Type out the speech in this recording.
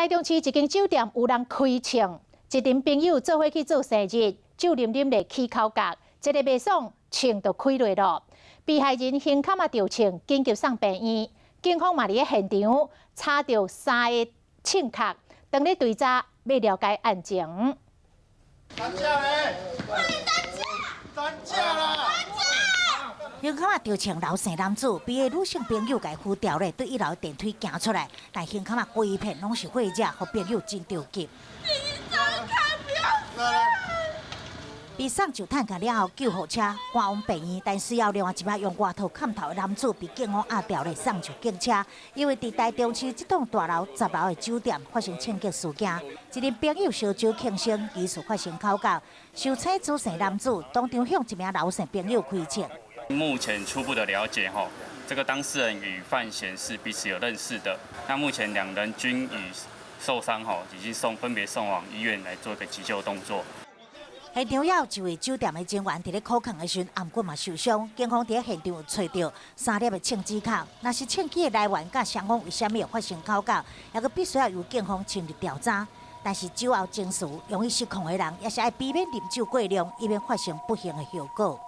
台中市一間酒店有人開槍，一群朋友做伙去做生日，酒啉啉咧起口角，一个袂爽，槍就開落囉。被害人胸坎仔著槍，緊急送病院，警方嘛佇咧現場查著三个槍殼，當咧追查，欲了解案情。擔架咧！擔架啦！胸坎仔著槍劉姓男子，被女性朋友共扶牢咧，對一樓的電梯行出來，但胸坎仔規片攏是血跡，予朋友真著急。你走開，不要被送就趁了後，救護車趕往病院，但隨後另外一名用外套崁頭的男子被警方押牢咧，送上警車。因為佇台中市這棟大樓10樓的酒店發生槍擊事件，一群朋友燒酒慶生，疑似發生口角，受請主姓男子當場向一名劉姓朋友開槍。目前初步的了解，吼，這個當事人與范閒是彼此有認識的。那目前兩人均已受傷，吼，已經送分別送往醫院來做一個急救動作。現場也有一位酒店的職員佇咧苦囥的時陣，頷骨嘛受傷。警方佇咧現場有揣著三粒的槍支殼，若是槍支的來源佮雙方為啥物會發生口角，猶閣必須要由警方深入調查。但是酒後情緒容易失控的人，也是愛避免啉酒過量，以免發生不幸的後果。